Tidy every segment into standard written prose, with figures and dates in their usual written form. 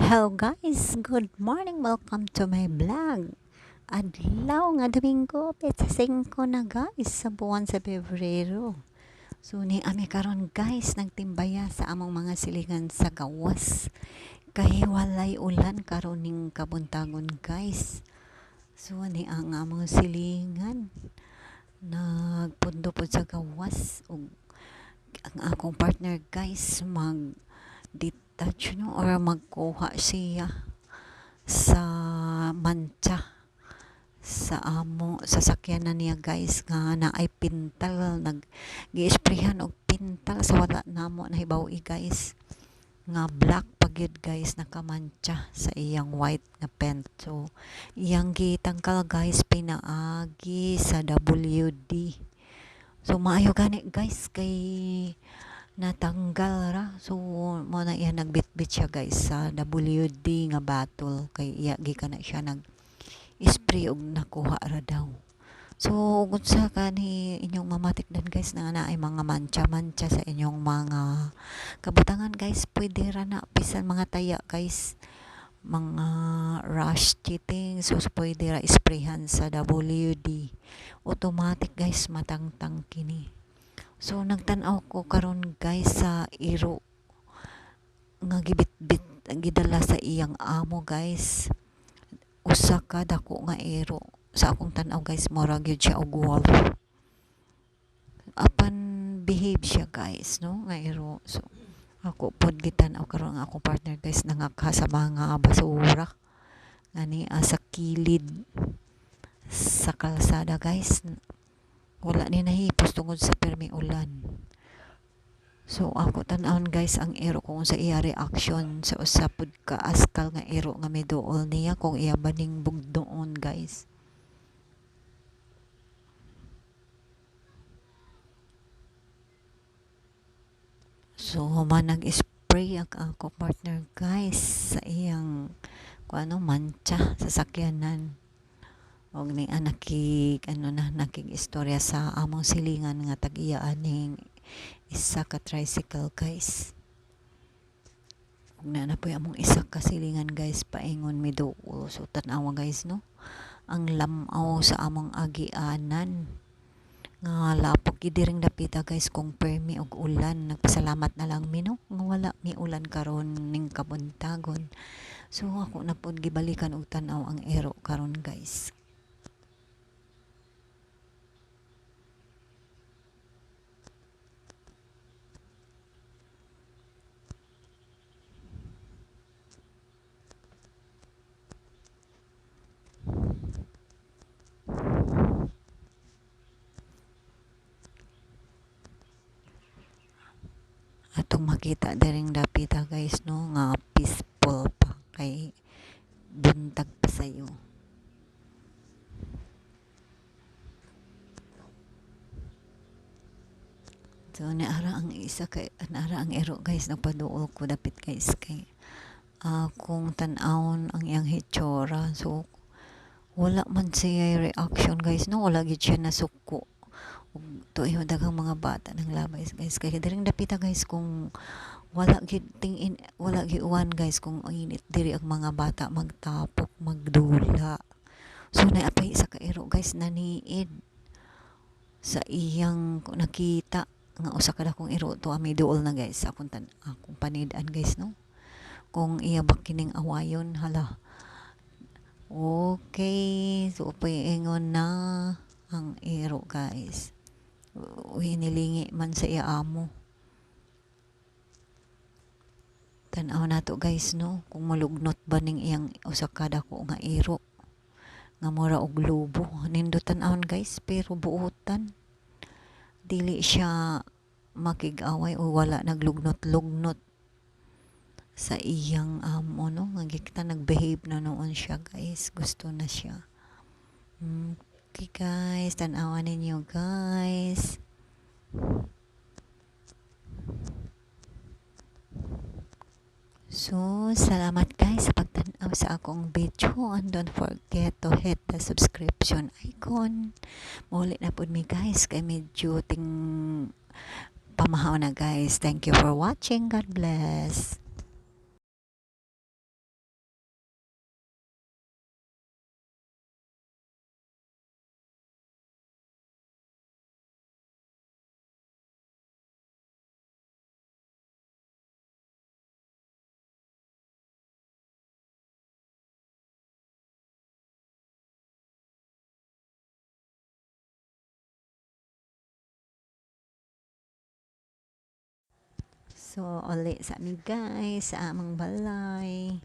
Hello guys, good morning. Welcome to my vlog. Adlaw nga Domingo, petsa 5 na guys sa buwan sa Pebrero. So ni ami karon guys nagtimbaya sa among mga silingan sa gawas. Kay walay ulan karon ning kabuntagon guys. So ni ang among silingan nagpundo pod sa gawas ug ang akong partner guys mag detach no or magkuha siya sa mantsa sa amo sa sakyanan niya guys nga naay pintal, nag gi-sprayhan og pintal sa wala namo nahibaw-i guys nga black pa gyud guys, nakamantsa sa iyang white nga paint. So iyang gitangkal guys pinaagi sa WD. So maayo gani guys kay natanggal ra. So mo na iya nagbitbit siya guys sa WD nga bottle kay iya gikan na siya nag spray og nakuha ra daw. So kung sa kani inyong mamatikdan guys na naay mga mantsa-mantsa sa inyong mga kabutangan guys, pwede ra na bisan mga taya guys, mga rush cheating. So pwede ra sprayhan sa WD, automatic guys matangtang kini. So nagtan-aw ko karon guys sa iro nga gibitbit gidala sa iyang amo guys, usa ka dako nga iro. Sa akong tan-aw guys, mura gyud siya og wolf, apan behave siya guys no nga iro. So ako pod gitan-aw karon ang akong partner guys nangakha sa mga basura ngani sa kilid sa kalsada guys. Wala ni nahipos tungod sa permi ulan. So ako tan-awon guys ang iro kung sa iya reaction sa usa pud ka askal nga iro nga miduol niya, kung iya ba ning bugdoon guys. So human nag-spray ang ako partner guys sa iyang kung ano mantsa sa sakyanan. Og ni nakig ano na nakig istorya sa among silingan nga tag-iya aning isa ka tricycle guys. Ug naa na poy among isa ka silingan guys paingon miduol. So tan-awa guys no, ang lam-aw sa among agianan nga lapok gid diring dapita guys kung permi og ulan. Nagpasalamat na lang mi no nga wala mi ulan karon ning kabuntagon. So ako na pod gibalikan og tan-aw ang iro karon guys. Atong makita diring dapita guys no nga peaceful pa kay buntag pa sayo. So naara ang isa kay naara ang iro guys, nagpaduol ko dapit guys kay akong tan-awon ang iyang hitsura. So wala man siya reaction guys no, wala gyud siya nasuko. Ug tuoy daghang mga bata nang labay guys kay diring dapita guys kung wala gyud ting-in, wala gyud uwan guys, kung init diri ang mga bata magtapok magdula. So naapay isa ka iro guys naniid sa iyang nakita nga usa ka dakong iro to ami duol na guys sa akong akong panid-an guys no, kung iya ba kining awayon hala. Okay, so paingon na ang iro guys. Uy, nilingi man sa iya amo. Tan-aw nato guys no kung malugnot ba ning iyang usa ka dako nga iro nga mura og lobo. Nindot tan-awon guys pero buotan. Dili siya makig-away o wala naglugnot-lugnot sa iyang amo no, nga gikta nag-behave na noon siya guys, gusto na siya. Okay guys, tan-awan ninyo guys. So, salamat guys sa pagtan-aw sa akong video, and don't forget to hit the subscription icon. Muli na pud mi guys kay medyo ting pamahaw na guys. Thank you for watching. God bless. So uli sa mi guys sa among balay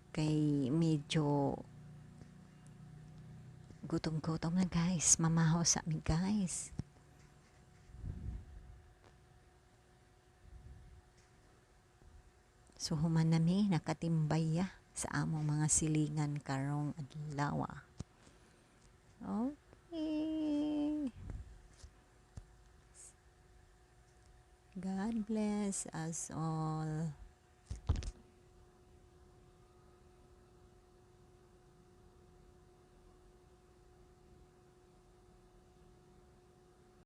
kay medyo gutom-gutom na, guys. Mamaho sa mi, guys. So human nami nakatimbay ya sa among mga silingan karong adlaw. Okay. God bless us all.